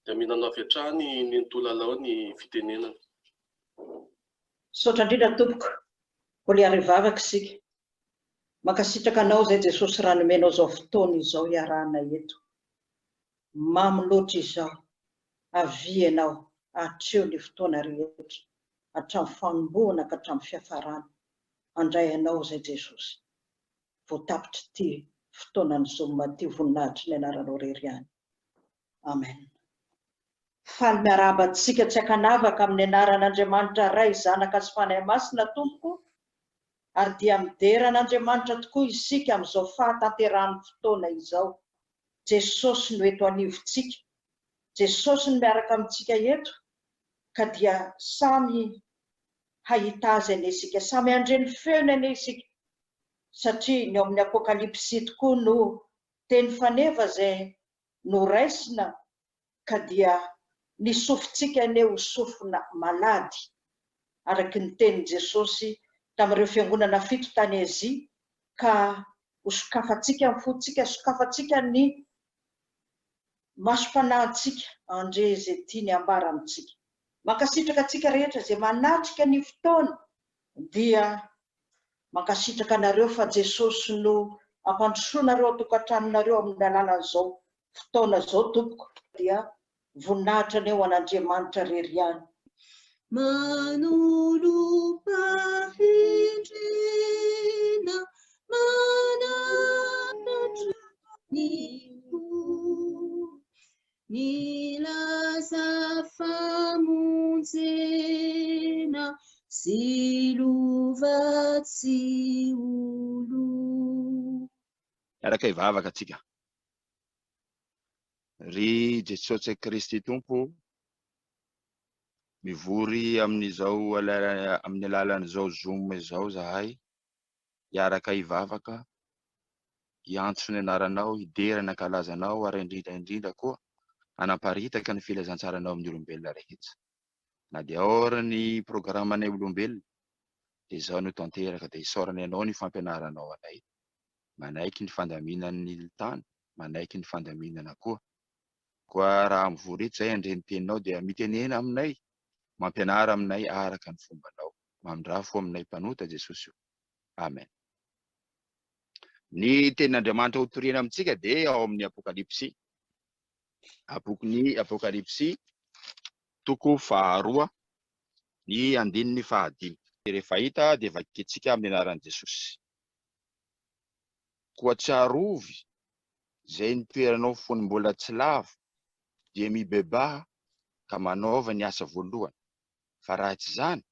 Dia mihinana avy hatrany Nenitoa Lalao ny fitenenana. Misaotra indrindra tompoko, mbola hiara-hivavaka isika. Mankasitraka anao izay Jesosy raha nomenao izao fotoana izao hiarahana eto. Mamy loatra izao. Avia ianao hatreo ny fotoana rehetra, hatramin'ny fanombohana ka hatramin'ny fiafarana. Handray anao izay Jesosy. Vao tapitr'ity fotoanan'ny Zoom ity voninahitry ny anaranao irery ihany. Amen. Faly miarahaba antsika tsy ankanavaka amin'ny anaran'Andriamanitra Ray, Zanaka sy Fanahy Masina Tompoko ary dia midera an'Andriamanitra tokoa isika amin'izao fahatanterahan'ny fotoana izao. Jesosy no eto anivontsika. Jesosy no miaraka amintsika eto ka dia samy hahita Azy anie isika, samy handre ny feony anie isika satria ny ao amin'ny Apokalypsy tokoa no teny faneva izay noraisina ka dia ny sofintsika anie ho sofina malady araky ny tenin'i Jesosy tamin'ireo fiangonana fito tany Asia ka ho sokafantsika ny fontsika, sokafantsika ny masom-panahintsika handre izay tiany hambara amintsika. Mankasitraka antsika rehetra izay manatrika ny fotoana dia Mankasitraka anareo fa Jesosy no ampandrosoanareo an-tokantranonareo amin'ny alalan'izao fotoana izao tompoko dia voninahitra anie ho an'Andriamanitra rery ihany. Manolom-pahendrena mananatra ny fo. Milaza famonjena sy lova tsy ho lo. Miaraka hivavaka tsika. Ry Jesosy Kristy Tompo ô, mivory amin'izao amin'ny alalan'izao zoom izao zahay, hiaraka hivavaka, hiantso ny anaranao, hidera ny hankalaza anao ary indrindra indrindra koa hanaparitaka ny filazantsaranao amin'ny olombelona rehetra. Na dia ao ary ny programanay olombelona dia izao no tanteraka dia isaorana ianao ny fampianaranao anay. Manaiky ny fandaminan'ny tany, manaiky ny fandaminana koa. Koa raha mivory eto izay handre ny teninao dia mitenena aminay, mampianara aminay araka ny fombanao. Mamindrafo aminay mpanota Jesosy o. Amen. Ny tenin'Andriamanitra hotoriana amintsika dia ao amin'ny Apokalypsy. Bokin'ny Apokalypsy, toko faharoa, ny andininy fahadimy. Rehefa hita dia vakintsika amin'ny anaran'i Jesosy. Koa tsarovy izay nitoeranao fony mbola tsy lavo, dia mibebaha ka manaova ny asa voalohany, fa raha tsy izany,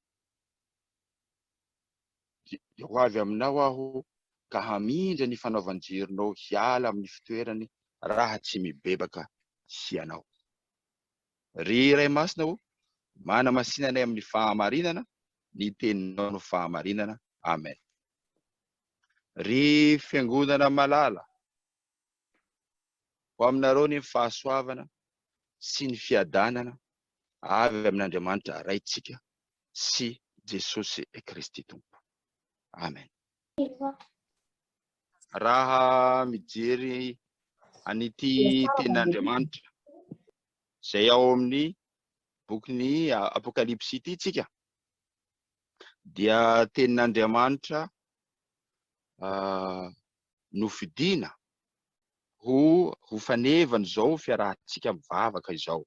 dia ho avy aminao aho ka hamindra ny fanaovan-jironao hiala amin'ny fitoerany raha tsy mibebaka hianao. Ry Ray Masina ô, manamasina anay amin'ny fahamarinana, ny teninao no fahamarinana. Amen. Ry Fiangonana malala, ho aminareo ny fahasoavana sy ny fiadanana avy amin'Andriamanitra Raintsika sy Jesosy Kristy Tompo. Amen. Raha mijery an'ity tenin'Andriamanitra izay ao amin'ny bokin'ny Apokalypsy ity tsika dia tenin'Andriamanitra nofidina ho ho fanevan'izao fiarahantsika mivavaka izao.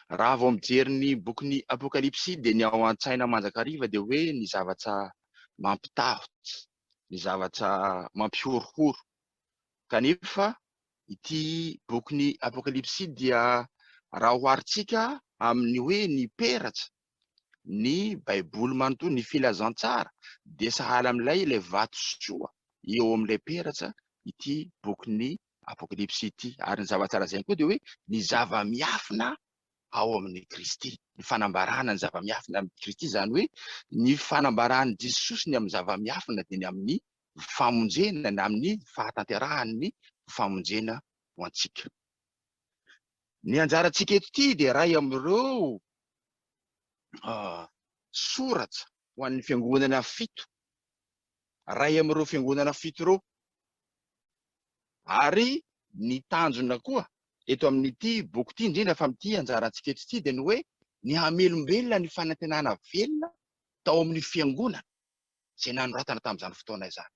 Raha vao mijery ny bokin'ny Apokalypsy dia ny ao an-tsaina mandrakariva dia hoe ny zavatra mampitahotra, ny zavatra mampihorohoro. Kanefa ity bokin'ny Apokalypsy dia raha oharintsika amin'ny hoe ny peratra, ny Baiboly manontolo, ny filazantsara dia sahala amin'ilay ilay vatosoa eo amin'ilay peratra ity bokin'ny Apokalypsy ity. Ary ny zavatra lazainy koa dia hoe ny zava-miafina ao amin'i Kristy. Ny fanambarana ny zava-miafina amin'i Kristy, izany hoe ny fanambaran'i Jesosy ny amin'ny zava-miafina dia ny amin'ny famonjena, ny amin'ny fahatanterahan'ny famonjena ho antsika. Ny anjarantsika eto ity dia iray amin'ireo soratra ho an'ny fiangonana fito. Iray amin'ireo fiangonana fito ireo. Ary ny tanjona koa eto amin'ity boky ity, indrindra fa amin'ity anjarantsika eto ity, dia ny hoe ny hamelombelona ny fanantenana velona tao amin'ny fiangonana izay nanoratana tamin'izany fotoana izany.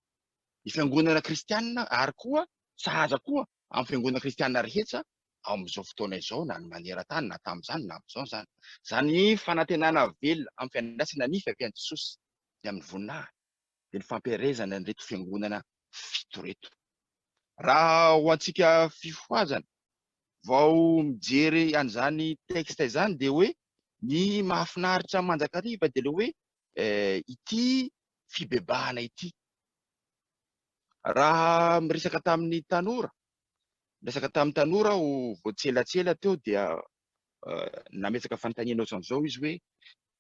Ny fiangonana kristianina ary koa sahaza koa amin'ny fiangonana kristianina rehetra amin'izao fotoana izao na ny maneran-tany na tamin'izany na amin'izao izany. Izany fanantenana velona amin'ny fiandrasana ny fiavian'i Jesosy ny amin'ny voninahiny dia ny fampielezana an'ireto fiangonana fito ireto. Raha ho antsika fifohazana vao mijery an'izany texte izany dia hoe ny mahafinaritra mandrakariva dia ilay hoe ity fibebahana ity. Raha miresaka tamin'ny tanora, miresaka tamin'ny tanora aho vao tsielatsiela teo dia nametraka fanontaniana ohatran'izao izy hoe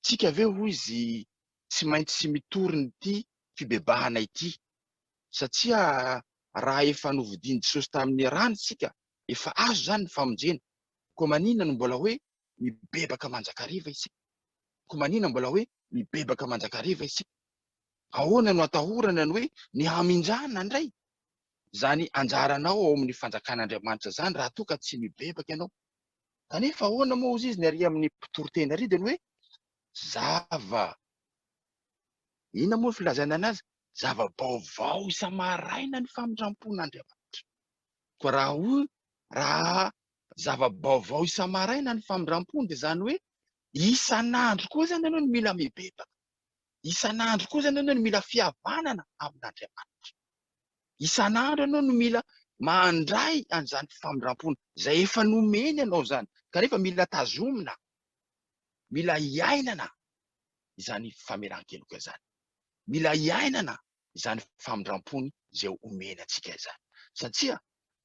tsika ve hoy izy tsy maintsy mitory ity fibebahana ity satria raha efa novidian'i Jesosy tamin'ny rany isika, efa azo izany ny famonjena, koa maninona no mbola hoe mibebaka mandrakariva isika? Koa maninona mbola hoe mibebaka mandrakariva isika? Ahoana no atahorana ny hoe ny hamindrana indray izany anjaranao ao amin'ny fanjakan'Andriamanitra izany raha toa ka tsy mibebaka ianao? Kanefa ahoana moa hozy izy ny ary amin'ny mpitoriteny ary dia ny hoe zava inona moa ny filazana anazy? Zava-baovao isa-maraina ny famindram-pon'Andriamanitra. Koa raha hoy raha zava-baovao isa-maraina ny famindram-pony dia izany hoe isan'andro koa izany ianao no mila mibebaka. Isan'andro koa izany ianao no mila fihavanana amin'Andriamanitra. Isan'andro ianao no mila mandray an'izany famindram-pony izay efa nomeny anao izany, kanefa mila tazomina, mila iainana izany famelan-keloka izany. Mila iainana izany famindram-pony izay omeny antsika izany. Satria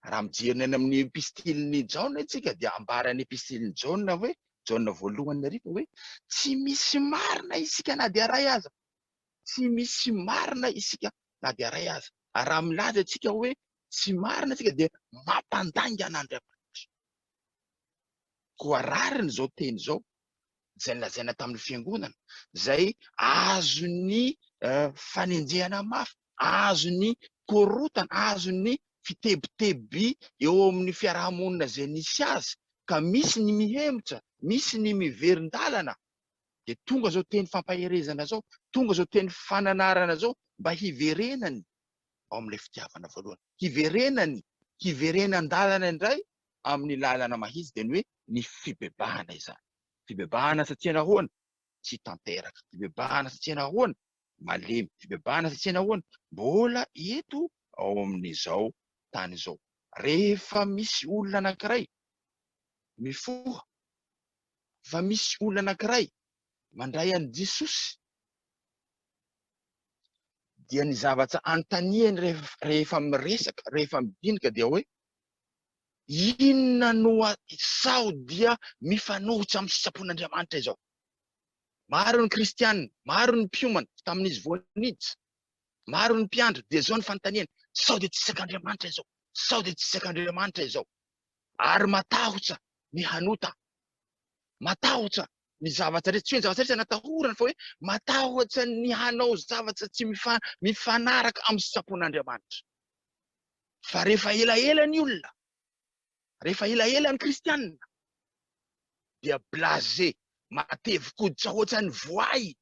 raha mijery ny any amin'ny epistilin'i Jaona isika dia ambaran'ny epistilin'i Jaona hoe, Jaona voalohany ary fa hoe tsy misy marina isika na dia iray aza. Tsy misy marina isika na dia iray aza. Ary raha milaza isika hoe tsy marina isika dia mampandainga an'Andriamanitra. Koa rariny izao teny izao izay nolazaina tamin'ny fiangonana, izay azon'ny fanenjehana mafy, azon'ny korontana, azon'ny fitebiteby eo amin'ny fiarahamonina izay nisy azy, ka misy ny mihemotra, misy ny miverin-dalana, dia tonga izao teny fampaherezana izao, tonga izao teny fananarana izao mba hiverenany ao amin'ilay fitiavana voalohany, hiverenany, hiverenan-dalana indray amin'ny lalana mahitsy dia ny hoe ny fibebahana izany. Fibebahana satria nahoana? Tsy tanteraka. Fibebahana satria nahoana? Malemy. Fibebahana satria nahoana? Mbola eto ao amin'izao tany izao. Rehefa misy olona anankiray mifoha, fa misy olona anankiray mandray an'i Jesosy, dia ny zavatra anontaniany rehefa miresaka, rehefa midinika dia hoe Inona no sao dia mifanohitra amin'ny sitrapon'Andriamanitra izao? Maro ny kristiana, maro ny mpiomana tamin'izy vao niditra, maro ny mpiandry, dia izao ny fanontaniana, sao dia tsy sitrak'Andriamanitra izao? Sao dia tsy sitrak'Andriamanitra izao? Ary matahotra ny hanota, matahotra ny zavatra rehetra, tsy hoe ny zavatra rehetra natahorana fa hoe matahotra ny hanao zavatra tsy mifanaraka amin'ny sitrapon'Andriamanitra. Fa rehefa elaela ny olona, rehefa elaela ny kristianina, dia blasé, matevin-koditra hoatran'ny voay,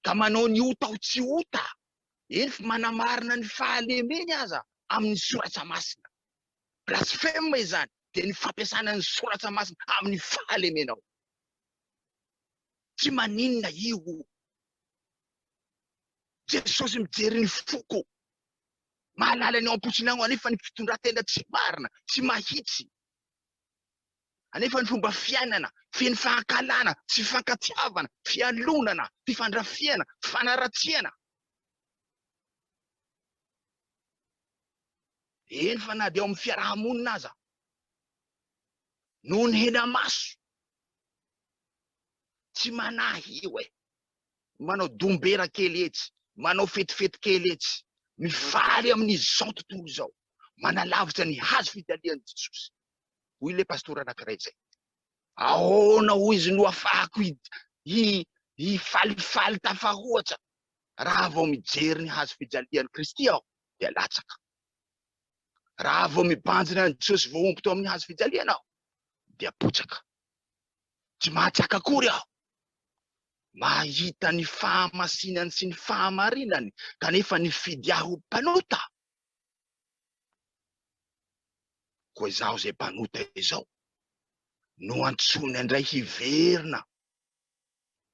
ka manao ny ota ho tsy ota, eny fa manamarina ny fahalemeny aza amin'ny soratra masina. Blasphème izany, dia ny fampiasana ny soratra masina amin'ny fahalemenao. Tsy maninona io. Jesosy mijery ny foko. Mahalala ny ao am-potsinao anefa ny fitondran-tena tsy marina, tsy mahitsy. Anefa ny fomba fiainana feno fahankalana, tsy fifankatiavana, fialonana, fifandrafiana, fanaratsiana. Eny fa na dia ao amin'ny fiaraha-monina aza, noho ny hena-maso, tsy manahy io e. manao dombera kely etsy, manao fetifety kely etsy, mifaly amin'izao tontolo izao, manalavitra ny hazo fijalian'i Jesosy. Hoy ilay pastora anankiray izay. Ahoana hoy izy no afahako hifalifaly tafahoatra raha vao mijery ny hazo fijalian'i Kristy aho dia latsaka. Raha vao mibanjina an'i Jesosy voahombo teo amin'ny hazo fijaliana aho, dia potsaka. Tsy mahatsaka akory aho. Mahita ny fahamasinany sy ny fahamarinany, kanefa nifidy ahy ho mpanota. Koa izaho izay mpanota izao no antsoina indray hiverina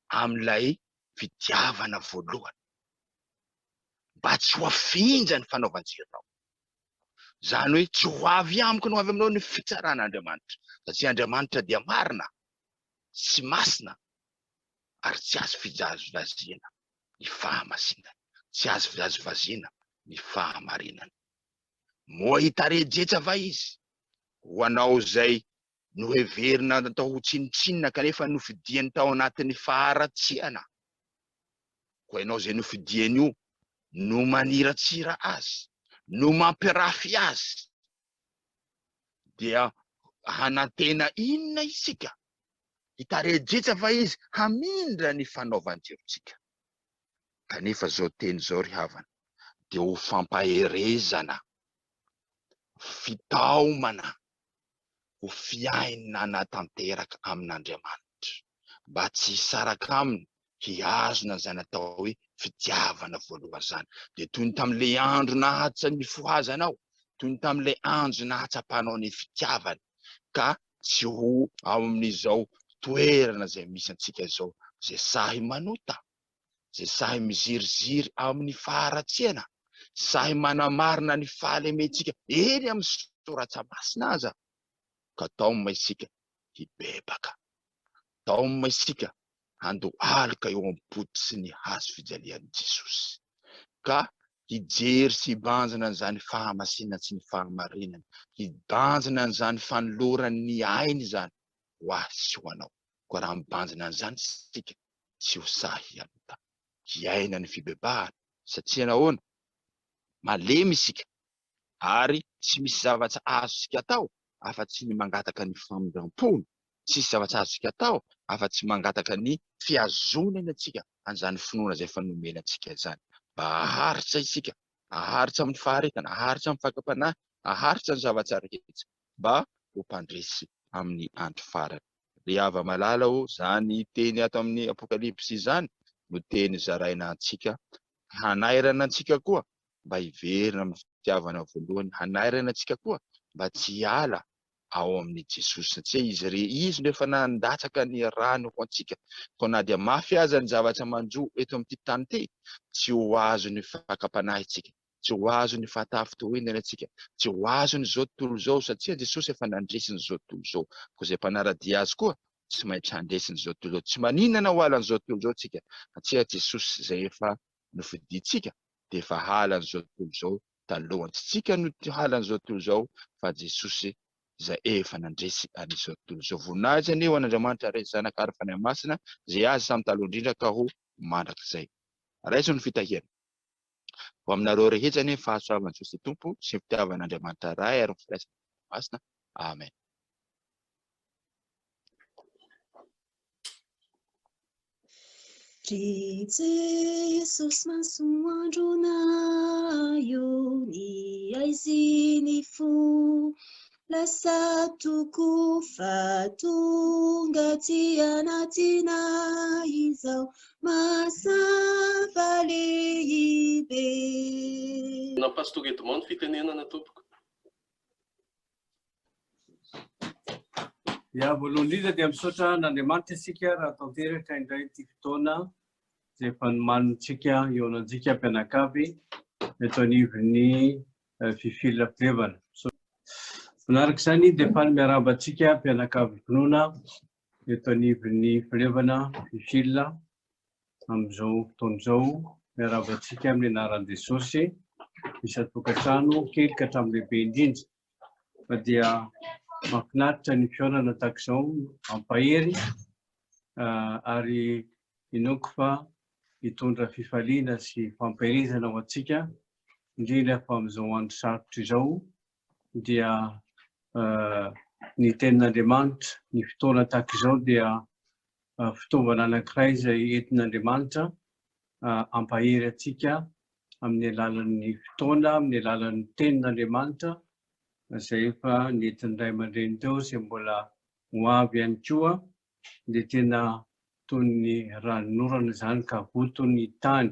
amin'ilay fitiavana voalohany, mba tsy ho afinja ny fanaovan-jironao. Izany hoe tsy ho avy amiko na ho avy aminao ny fitsaran'Andriamanitra, satria Andriamanitra dia marina sy masina ary tsy azo fivazivaziana ny fahamasinany, tsy azo fivazivaziana ny fahamarinany. Moa hitarejetsa va izy ho anao izay noheverina natao ho tsinontsinona kanefa nofidiany tao anatin'ny faharatsiana? Koa ianao izay nofidiany io no maniratsira azy, no mampirafy azy, dia hanantena inona isika? Hitarejetsa va izy hamindra ny fanaovan-jirontsika? Kanefa izao teny izao ry havana dia ho fampaherezana, fitaomana ho fiainana tanteraka amin'Andriamanitra, mba tsy hisaraka aminy, hihazona izany atao hoe fitiavana voalohany izany. Dia toy ny tamin'ilay andro nahatsa nifohazanao, toy ny tamin'ilay andro nahatsapanao ny fitiavany, ka tsy ho ao amin'izao toerana izay misy antsika izao, izay sahy manota, izay sahy miziriziry amin'ny faharatsiana, sahy manamarina ny fahalementsika eny amin'ny soratra masina aza, ka taomina isika hibebaka, taomina isika handohalika eo am-pototry ny hazo fijalian'i Jesosy, ka hijery sy hibanjina an'izany fahamasinana sy ny fahamarinana, hibanjina an'izany fanolorany ny ainy izany ho ahy sy ho anao. Koa raha mibanjina an'izany isika, tsy ho sahy hanota. Hiaina ny fibebahana, satria nahoana? Malemy isika, ary tsy misy zavatra azontsika atao afa-tsy ny mangataka ny famindram-pony, tsisy zavatra azontsika atao afa-tsy mangataka ny fihazonany antsika an'izany finoana izay efa nomena antsika izany, mba haharitra isika, haharitra amin'ny faharetana, haharitra amin'ny fakam-panahy, haharitra ny zavatra rehetra, mba ho mpandresy amin'ny andro farany. Ry hava-malala ô, izany teny ato amin'ny Apokalypsy izany no teny zaraina antsika, hanairana antsika koa mba hiverina amin'ny fitiavana voalohany, hanairana antsika koa mba tsy hiala ao amin'i Jesosy, satria Izy re, Izy no efa nandatsaka ny rany ho antsika, koa na dia mafy aza ny zavatra manjo eto amin'ity tany ity, tsy ho azon'ny fakam-panahintsika, tsy ho azon'ny fahatafintohinana antsika, tsy ho azon'izao tontolo izao, satria Jesosy efa nandresy an'izao tontolo izao, koa izay mpanara-dia Azy koa tsy maintsy handresy an'izao tontolo izao, tsy maninona ho halan'izao tontolo izao tsika, satria Jesosy izay efa nofidintsika dia efa halan'izao tontolo izao talohan, tsy tsika no halan'izao tontolo izao fa Jesosy izay efa nandresy an'izao tontolo izao. Voninahitra anie ho an'Andriamanitra Ray, Zanaka ary Fanahy Masina, izay Azy samy taloha indrindra ka ho mandrakizay. Raiso ny fitahiana. Ho aminareo rehetra anie ny fahasoavan'i Jesosy Tompo sy ny fitiavan'Andriamanitra Ray ary ny firaisan'ny Fanahy Masina. Amen. Ry Jesosy masoandronay ô, ny aizin'ny fo lasa tokoa fa tonga aty anatinay izao mazava lehibe. Na Pastor Edmond fitenenana tompoko. Ya, voalohany indrindra dia misaotra an'Andriamanitra isika raha tanteraka indray ity fotoana izay efa nomanintsika hihaonantsika mpianakavy eto anivon'ny eh, Fifil Filevana. Manaraka izany dia faly miarahaba antsika mpianakavy finoana eto anivon'ny Filevana Fifil. Amin'izao fotoana izao, miarahaba antsika amin'ny anaran'i Jesosy, isan-tokantrano, kely ka hatramin'ny lehibe indrindra. Fa dia mahafinaritra ny fihaonana tahaka izao, mampahery ary inoako fa hitondra fifaliana sy fampaherezana ho antsika, indrindra fa amin'izao andro sarotra izao dia ny tenin'Andriamanitra, ny fotoana tahaka izao dia fitaovana anankiray izay entin'Andriamanitra hampahery antsika amin'ny alalan'ny fotoana, amin'ny alalan'ny tenin'Andriamanitra. izay efa nentin'ny ray aman-dreny teo izay mbola ho avy ihany koa dia tena toy ny ranonorana izany ka avoton'ny tany,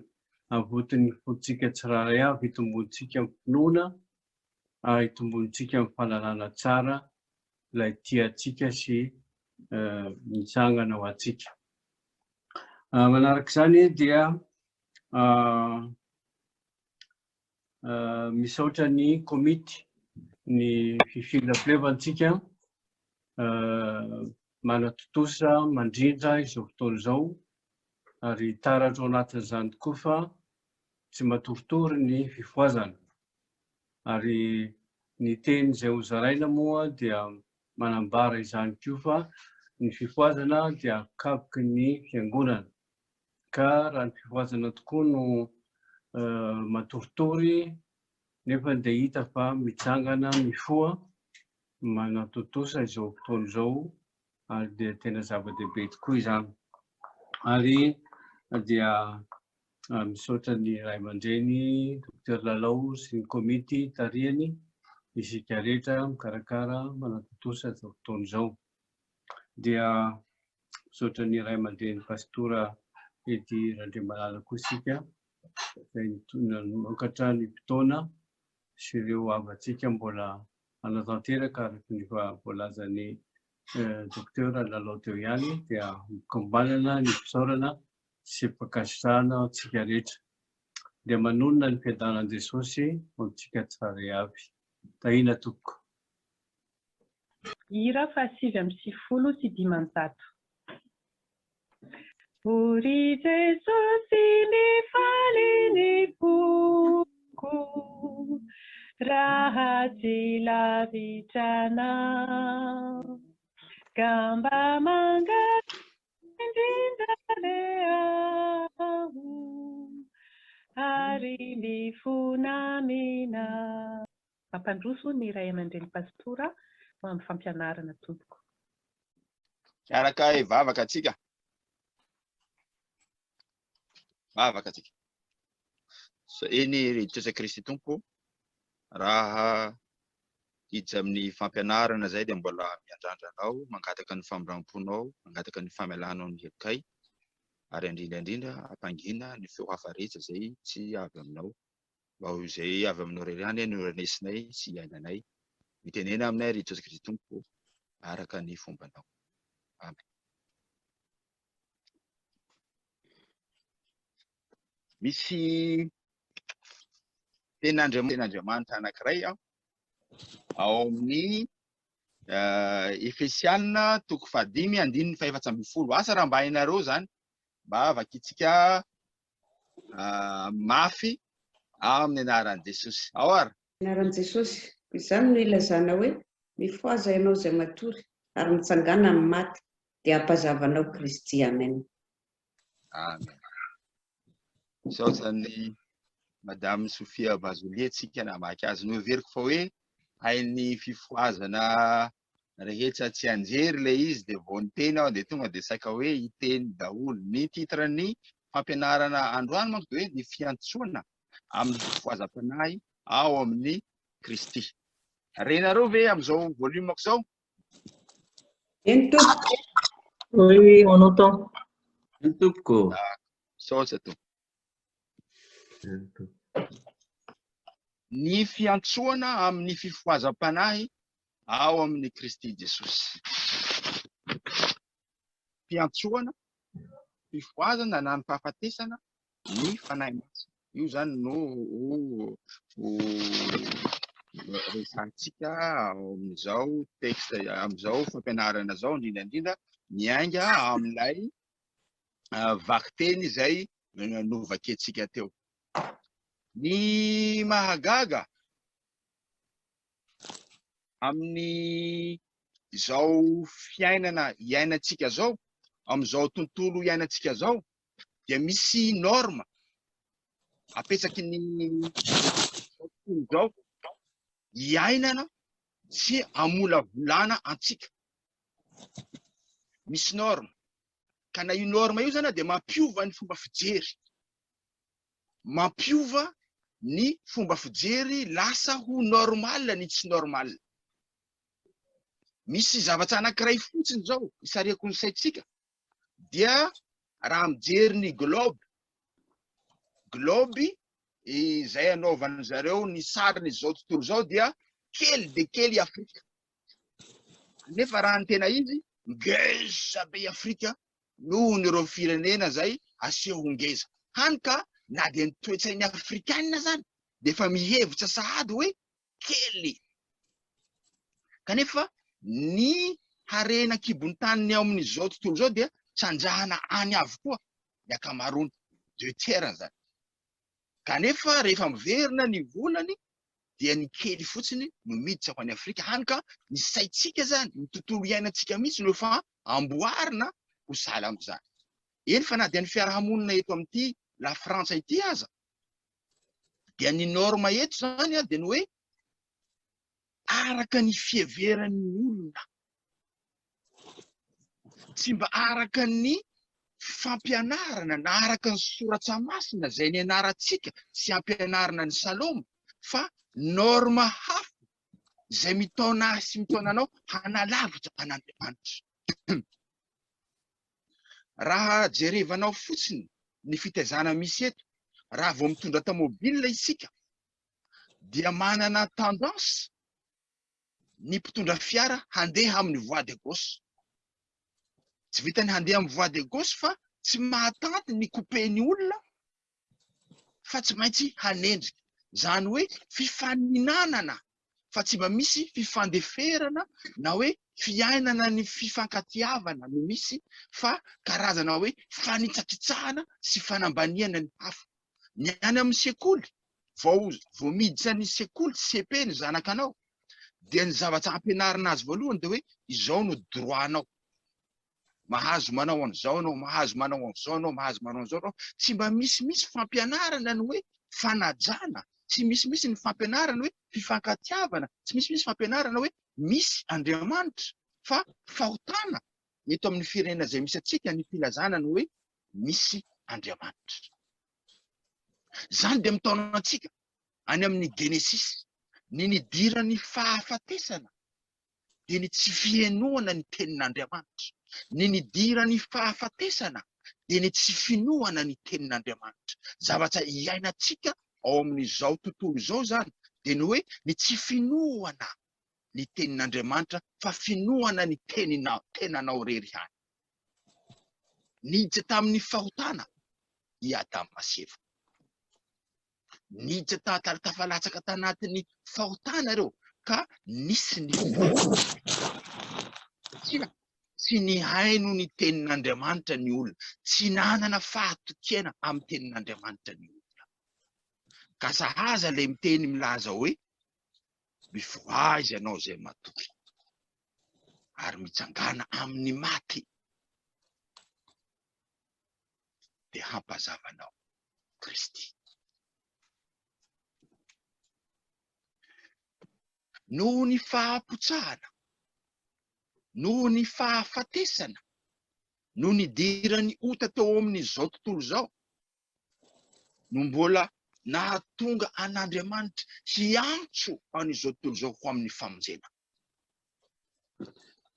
avoton'ny fontsika tsirairay avy hitomboantsika amin'ny finoana ary hitomboantsika amin'ny fahalalana tsara ilay tia antsika sy mitsangana ho antsika. Manaraka izany dia Misaotra ny komity ny fifilafilevantsika manatontosa mandrindra izao fotoana izao ary taratra ao anatin'izany tokoa fa tsy matoritory ny fifohazana ary ny teny izay ho zaraina moa dia manambara izany koa fa ny fifohazana dia akapoky ny fiangonana. Ka raha ny fifohazana tokoa no matoritory nefa dia hita fa mitsangana mifoha manatontosa izao fotoana izao ary dia tena zava-dehibe tokoa izany. Ary dia misaotra ny ray aman-dreny Docteur Lalao sy ny komity tarihany isika rehetra mikarakara manatontosa izao fotoana izao. Dia Misaotra ny ray aman-dreny Pastora Eddy Randriamalala koa isika izay nanokatra ny fotoana sy ireo havantsika mbola hanatanteraka araka ny efa voalazan'ny Docteur Lalao teo ihany dia mikambanana ny fisaorana sy fankasitrahana antsika rehetra. Dia manonona ny fiadanan'i Jesosy ho amintsika tsirairay avy. Tahiana tompoko. Hira faha-599. O ry Jesosy mifaly ny foko raha tsy lavitra anao ka mba mangataka indrindra re aho ary mifona aminao. Mampandroso ny ray aman-dreny pastora ho amin'ny fampianarana tompoko. Hiaraka hivavaka antsika. Vavaka antsika. Eny ry Jesosy Kristy Tompo, raha hiditra amin'ny fampianarana izay dia mbola miandrandra anao, mangataka ny famindram-ponao, mangataka ny famelanao ny helokay, ary indrindra indrindra ampangina ny feo hafa rehetra izay tsy avy aminao. Mba ho izay avy aminao irery ihany no renesinay sy iainanay. Mitenena aminay ry Jesosy Kristy Tompo araka ny fombanao. Amen. Misy tenin'Andriamanitra anankiray ao amin'ny Efesiana toko fahadimy andininy fahefatsambinifolo. Asa raha mba hainareo izany, mba vakintsika mafy amin'ny anaran'i Jesosy. Ao ary. Anaran'i Jesosy. Izany no ilazana hoe, Mifohaza ianao izay matory, ary mitsangàna amin'ny maty, dia hampazava anao Kristy. Amen. Amen. Misaotra an'i Madame Sophia Bazolia tsika namaky azy. Noheveriko fa hoe hain'ny fifohazana rehetra tsianjery ilay izy dia vao niteny aho dia tonga dia saika hoe hiteny daholo. Ny titre ny fampianarana androany manko dia hoe ny fiantsoana amin'ny fifohazam-panahy ao amin'ny Kristy. Renareo ve amin'izao volume-ko izao? Eny tompoko. Oui, oui, on entend. Eny tompoko. Misaotra tompoko. Ny fiantsoana amin'ny fifohazam-panahy ao amin'i Kristy Jesosy. Fiantsoana, fifohazana na ny fahafatesana ny Fanahy Masina. Io izany no ho resahantsika amin'izao texte, amin'izao fampianarana izao, indrindra indrindra miainga amin'ilay vakiteny izay novakiantsika teo. Ny mahagaga amin'ny izao fiainana iainantsika izao, amin'izao tontolo iainantsika izao, dia misy norme apetraky ny tontolo izao iainana sy amolavolana antsika. Misy norme. Ka na io norme io zany dia mampiova ny fomba fijery. Mampiova ny fomba fijery lasa ho normal ny tsy normal. Misy zavatra anankiray fotsiny izao isarihako ny saintsika dia raha mijery ny globe, globe izay anaovan'ny zareo ny sarin'izao tontolo izao dia kely dia kely i Afrika. Nefa raha ny tena izy, ngeza be i Afrika noho ny ireo firenena izay aseho ho ngeza. Hany ka na dia ny toe-tsain'ny Afrikanina azany dia efa mihevitra sahady hoe kely. Kanefa ny harena an-kibon'ny tany ao amin'izao tontolo izao dia trandrahana any avokoa ny ankamaroany, deux tiers izany. Kanefa rehefa miverina ny volany dia ny kely fotsiny no miditra ho any Afrika, hany ka ny saintsika izany, ny tontolo iainantsika mihitsy no efa amboarina ho sahala amin'izany. Eny fa na dia ny fiarahamonina eto amin'ity La Frantsa ity aza dia ny norme eto izany dia ny hoe araka ny fiheveran'ny olona, tsy mba araka ny fampianarana na araka ny soratra masina izay nianarantsika sy ampianarina ny Saloma fa norme hafa izay mitaona ahy sy mitaona anao hanalavitra an'Andriamanitra. Raha jerevanao fotsiny ny fitaizana misy eto, raha vao mitondra tamobile isika dia manana tendance ny mpitondra fiara handeha amin'ny voie de gauche. Tsy vitan'ny handeha amin'ny voie de gauche fa tsy mahatanty ny couper-ny olona fa tsy maintsy hanendrika. Izany hoe fifaninanana fa tsy mba misy fifandeferana na hoe fiainana ny fifankatiavana no misy fa karazana hoe fanitsakitsahana sy fanambaniana ny hafa. Ny any amin'ny sekoly, vao vao miditra ny sekoly, CP ny zanakanao, dia ny zavatra ampianarina azy voalohany dia hoe izao no droit-nao. Mahazo manao an'izao ianao, mahazo manao an'izao ianao, mahazo manao an'izao ianao. Tsy mba misy mihitsy fampianarana ny hoe fanajana, tsy misy mihitsy ny fampianarana hoe fifankatiavana, tsy misy mihitsy fampianarana hoe misy Andriamanitra fa fahotana eto amin'ny firenena izay misy antsika ny filazana ny hoe misy Andriamanitra. Izany dia mitaona antsika any amin'ny Genesisy, ny nidiran'ny fahafatesana dia ny tsy fihenoana ny tenin'Andriamanitra. Ny nidiran'ny fahafatesana dia ny tsy finoana ny tenin'Andriamanitra. Zavatra iainantsika ao amin'izao tontolo izao izany dia ny hoe ny tsy finoana ny tenin'Andriamanitra fa finoana ny teninao, tenanao irery ihany. Niditra tamin'ny fahotana i Adama sy Eva. Niditra ta- tafalatsaka tanatin'ny fahotana ireo ka nisy ny satria tsy nihaino ny tenin'Andriamanitra ny olona, tsy nanana fahatokiana amin'ny tenin'Andriamanitra ny olona. Ka sahaza ilay miteny milaza hoe mifohaza ianao izay matory ary mitsangàna amin'ny maty dia hampazava anao Kristy. Noho ny fahapotsahana, noho ny fahafatesana, no nidiran'ny ota teo amin'izao tontolo izao, no mbola nahatonga an'Andriamanitra hiantso an'izao tontolo izao ho amin'ny famonjena.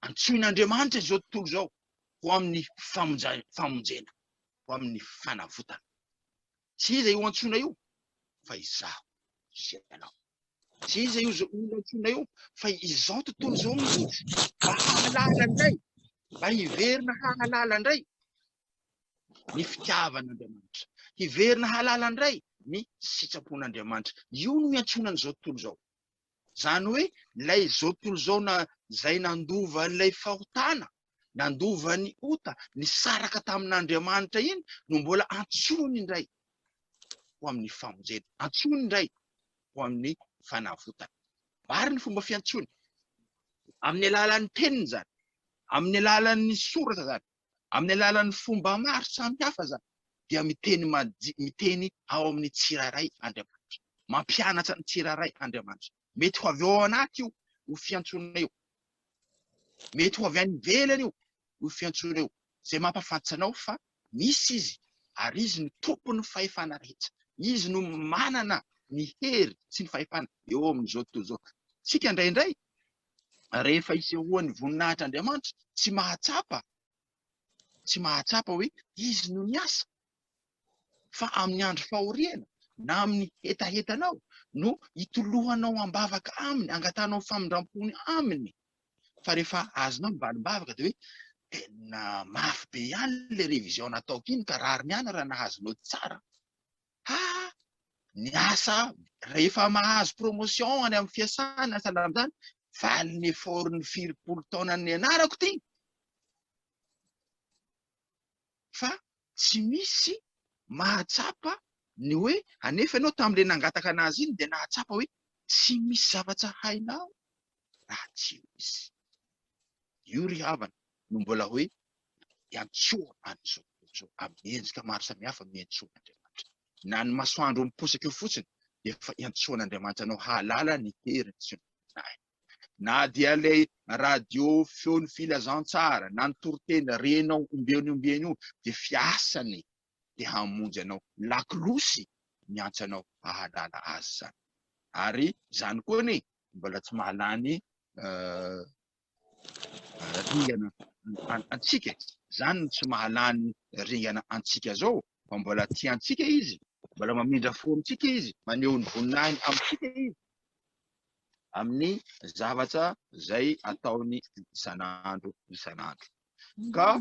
Antsoin'Andriamanitra izao tontolo izao ho amin'ny famonjena, ho amin'ny fanavotana. Tsy iza io antsoina io fa izaho sy ianao. Tsy iza io olona antsoina io fa izao tontolo izao mihitsy mba hahalala indray, mba hiverina hahalala indray ny fitiavan'Andriamanitra. Hiverina hahalala indray ny sitrapon'Andriamanitra. Io no iantsoana an'izao tontolo izao. Izany hoe ilay izao tontolo izao na izay nandova an'ilay fahotana, nandova ny ota, nisaraka tamin'Andriamanitra iny no mbola antsoiny indray ho amin'ny famonjena, antsoiny indray ho amin'ny fanavotana. Maro ny fomba fiantsoany. Amin'ny alalan'ny teniny izany, amin'ny alalan'ny soratra izany, amin'ny alalan'ny fomba maro samihafa izany dia miteny miteny ao amin'ny tsirairay Andriamanitra. Mampianatra ny tsirairay Andriamanitra. Mety ho avy ao anaty io io fiantsoana io. Mety ho avy any ivelany io io fiantsoana io. Izay mampahafantatra anao fa misy Izy ary Izy no tompon'ny fahefana rehetra. Izy no manana ny hery sy ny fahefana eo amin'izao tontolo izao. Tsika indraindray. Rehefa isehoan'ny voninahitr'Andriamanitra, tsy mahatsapa, tsy mahatsapa hoe izy no niasa. Fa amin'ny andro fahoriana na amin'ny hetahetanao no itolohanao am-bavaka aminy, angatahanao famindram-pony aminy. Fa rehefa azonao ny valim-bavaka dia hoe tena mafy be ihany ilay révision nataoko iny ka rariny ihany raha nahazo naoty tsara. Ha! Ny asa rehefa mahazo promotion any amin'ny fiasana sahala amin'izany, valin'ny effort-n'ny firy-polo taona nianarako ity. Fa tsy misy mahatsapa ny hoe anefa ianao tamin'ilay nangataka anazy iny dia nahatsapa hoe tsy misy zavatra hainao raha tsy eo izy. Io ry havana no mbola hoe iantsoa an'izao tontolo izao amin'ny endrika maro samihafa miantsoa an'Andriamanitra. Na ny masoandro miposaka eo fotsiny dia efa iantsoan'Andriamanitra anao hahalala ny heriny sy ny voninahiny. Na dia ilay radio feon'ny filazantsara na ny toriteny renao ombieny ombieny io dia fiasany dia hamonjy anao. Lakolosy miantso anao hahalala azy izany. Ary izany koa anie mbola tsy mahalany ringana antsika e. Izany no tsy mahalany ringana antsika izao fa mbola tia antsika izy, mbola mamindra fo amintsika izy, maneho ny voninahiny amintsika izy amin'ny zavatra izay ataony isan'andro isan'andro. Ka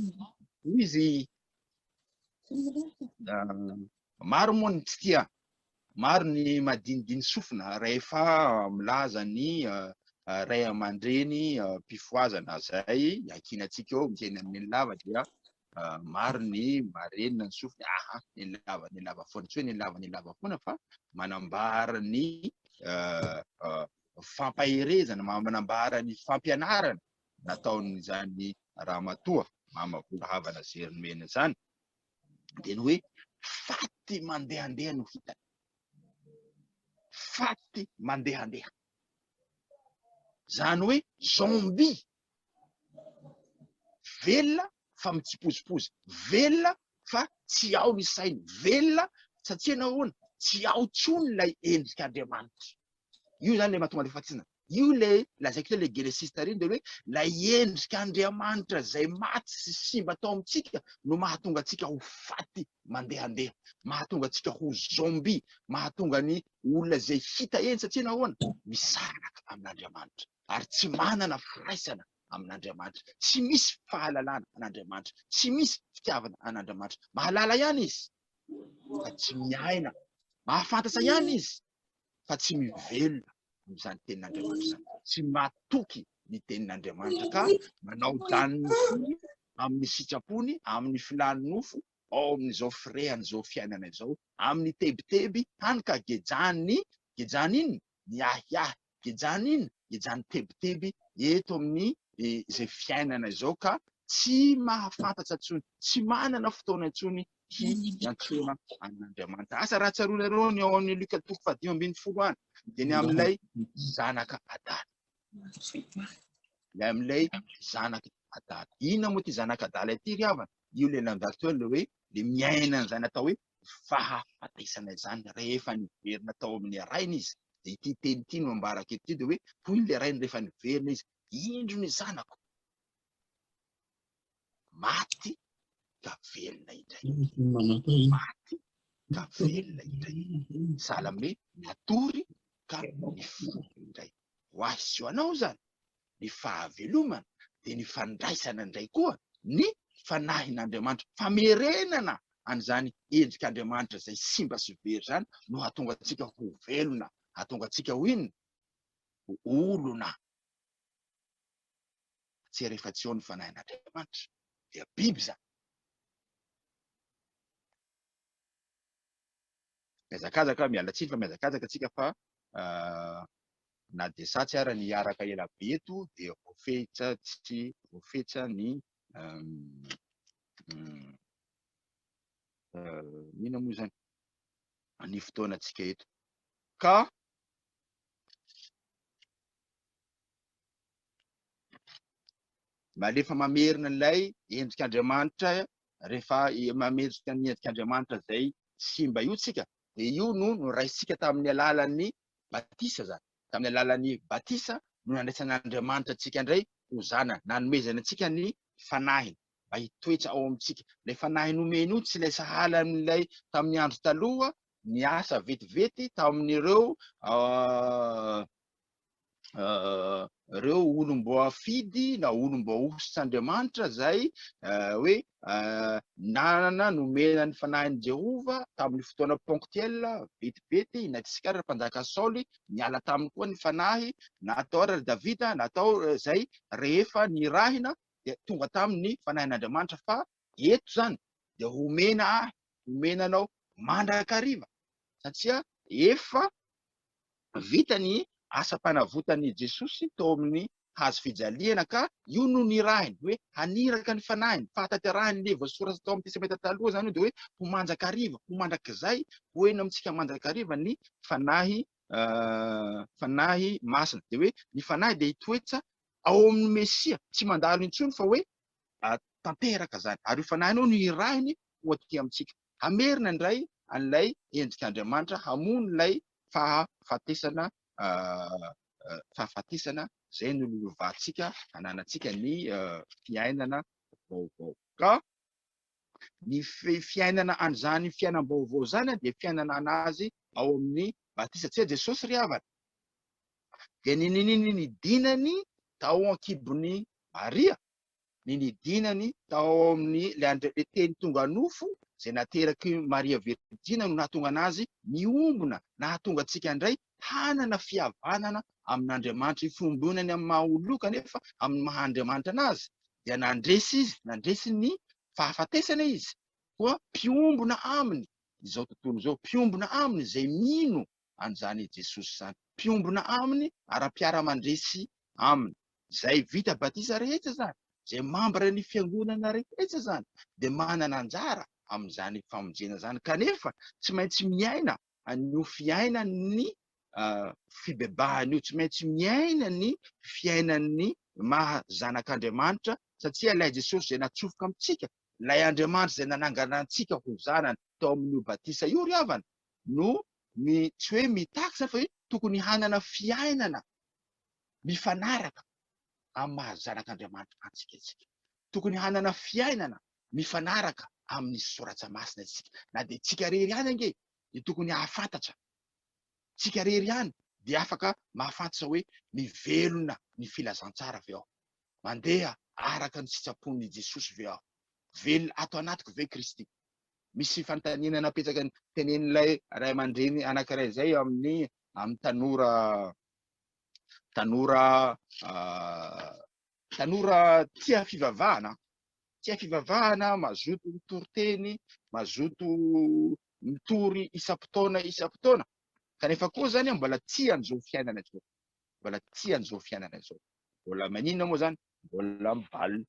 izy maro moa ny tsy tia, maro ny madinidiny sofina rehefa milaza ny ray aman-dreny mpifohazana izay iankinantsika eo miteny amin'ny lava dia maro ny marenina ny sofiny, aha, ny lava ny lava foana, tsy hoe ny lava ny lava foana fa manambara ny fampaherezana, manambara ny fampianarana nataon'izany ramatoa Mama Volahavana Zerimena izany dia ny hoe faty mandehandeha no hitany. Faty mandehandeha. Izany hoe zombie. Velona fa mitsipozipozy. Velona fa tsy ao ny sainy. Velona satria nahoana? Tsy ao intsony ilay endrik'Andriamanitra. Io izany ilay mahatonga ilay fahatsina. Io ilay lazaiko teo ilay genesista ireny dia hoe ilay endrik'Andriamanitra izay maty sy simba tao amintsika no mahatonga antsika ho faty mandehandeha, mahatonga antsika ho zombie, mahatonga ny olona izay hita eny satria nahoana? Misaraka amin'Andriamanitra ary tsy manana firaisana amin'Andriamanitra, tsy misy fahalalana an'Andriamanitra, tsy misy fitiavana an'Andriamanitra. Mahalala ihany izy fa tsy miaina, mahafantatra ihany izy fa tsy mivelona amin'izany tenin'Andriamanitra izany, tsy matoky ny tenin'Andriamanitra ka manao danin'ny fony amin'ny sitrapony, amin'ny filan'ny nofo, ao amin'izao firehan'izao fiainana izao, amin'ny tebiteby, hany ka gejan'ny, gejan'ny inona? Ny ahiahy, gejan'ny inona? Gejan'ny tebiteby eto amin'ny izay fiainana izao ka tsy mahafantatra intsony, tsy manana fotoana intsony hiantsoana an'Andriamanitra. Asa raha tsaroanareo ny ao amin'ny Lioka toko fahadimy ambin'ny folo any, dia ny amin'ilay zanaka adala. Ilay amin'ilay zanaka adala. Inona moa ity zanaka adala ity ry havana? Io ilay nandalo teo ilay hoe ilay miaina an'izany atao hoe fahafatesana izany rehefa niverina tao amin'ny rainy izy. Dia ity teny ity no ambarako eto ity dia hoe hoy ilay rainy rehefa niverina izy, indro ny zanako maty ka velona indray. Maty ka velona indray. Sahala amin'ny hoe natory ka nifoha indray. Ho ahy sy ho anao izany, ny fahavelomana dia ny fandraisana indray koa ny fanahin'Andriamanitra. Famerenana an'izany endrik'Andriamanitra izay simba sy very izany no hahatonga antsika ho velona, hahatonga antsika ho inona? Ho olona. Tsy rehefa tsy eo ny fanahin'Andriamanitra dia biby izany. Mihazakazaka, miala tsiny fa mihazakazaka tsika fa na dia satsy ara ny hiaraka ela be eto dia voafetra tsy voafetra ny inona moa izany ny fotoanantsika eto ka Malefa mamerina ilay endrik'Andriamanitra rehefa mamerika ny endrik'Andriamanitra izay simba io tsika dia io no noraisintsika tamin'ny alalan'ny batisa zany, tamin'ny alalan'ny batisa. no nandraisan'Andriamanitra antsika indray ho zanany, nanomezany antsika ny Fanahiny mba hitoetra ao amintsika. Ilay Fanahy nomeny io tsy ilay sahala amin'ilay tamin'ny andro taloha niasa vetivety tamin'ireo ireo olom-boafidy na olom-boahosotr'Andriamanitra izay hoe nanana nomena ny fanahin'i Jehovah tamin'ny fotoana ponctuel vetivety, na tsika ary mpanjaka Saoly niala taminy koa ny fanahy, natao ary Davida, natao izay rehefa nirahina dia tonga taminy ny fanahin'Andriamanitra fa eto izany dia homena ahy, homena anao mandrakariva satria efa vita ny asam-panavotan'i Jesosy tao amin'ny hazo fijaliana ka io no nirahiny hoe haniraka ny fanahiny, fahatanterahany ilay voasoratra tao amin'ny Testamenta Taloha izany io dia hoe ho mandrakariva, ho mandrakizay, ho eny amintsika mandrakariva ny fanahy fanahy masina. Dia hoe ny fanahy dia hitoetra ao amin'ny Mesia, tsy mandalo intsony fa hoe tanteraka izany. Ary io fanahy io no hirahiny ho aty amintsika. Hamerina indray an'ilay endrik'Andriamanitra, hamono ilay fahafatesana fahafatesana izay nololovantsika hananantsika ny fiainana vaovao. Ka ny fiainana an'izany fiainam-baovao izany dia fiainana an'azy ao amin'ny batisa. Tsy Jesosy ry havana dia ny nini nidinany tao an-kibon'i Maria ny nidinany tao amin'ny ilay Andri- ilay teny tonga nofo izay naterak'i Maria Virjina no nahatonga anazy niombona, nahatonga antsika indray hanana fihavanana amin'Andriamanitra, ifiombonany amin'ny maha olona kanefa amin'ny maha Andriamanitra anazy dia nandresy izy, nandresy ny fahafatesana izy, koa mpiombona aminy izao tontolo izao, mpiombona aminy izay mino an'izany Jesosy izany, mpiombona aminy ary mpiara-mandresy aminy. Izay vita batisa rehetra izany, izay mambra ny fiangonana rehetra izany dia manana anjara amin'izany famonjena izany, kanefa tsy maintsy miaina an'io fiainan'ny fibebahana io, tsy maintsy miaina ny fiainan'ny maha zanak'Andriamanitra, satria ilay Jesosy izay natsofoka amintsika, ilay Andriamanitra izay nanangana antsika ho zanany tao amin'io batisa io ry havana, no mi, tsy hoe mitaky izany fa hoe tokony hanana fiainana mifanaraka amin'ny maha zanak'Andriamanitra antsika isika. Tokony hanana fiainana mifanaraka amin'ny soratra masina isika. Na dia tsika rery ihany ange dia tokony hahafantatra. Tsika rery ihany dia afaka mahafantatra hoe mivelona ny filazantsara ve aho? Mandeha araka ny sitrapon'i Jesosy ve aho? Velona ato anatiko ve Kristy? Misy fanontaniana napetraka tenenin'ilay ray aman-dreny anankiray izay amin'ny amin'ny tanora tanora tanora tia fivavahana, tia fivavahana, mazoto mitory teny, mazoto mitory isam-potoana isam-potoana, kanefa koa zany mbola tia an'izao fiainana izao, mbola tia an'izao fiainana izao, mbola maninona moa zany, mbola mivalona,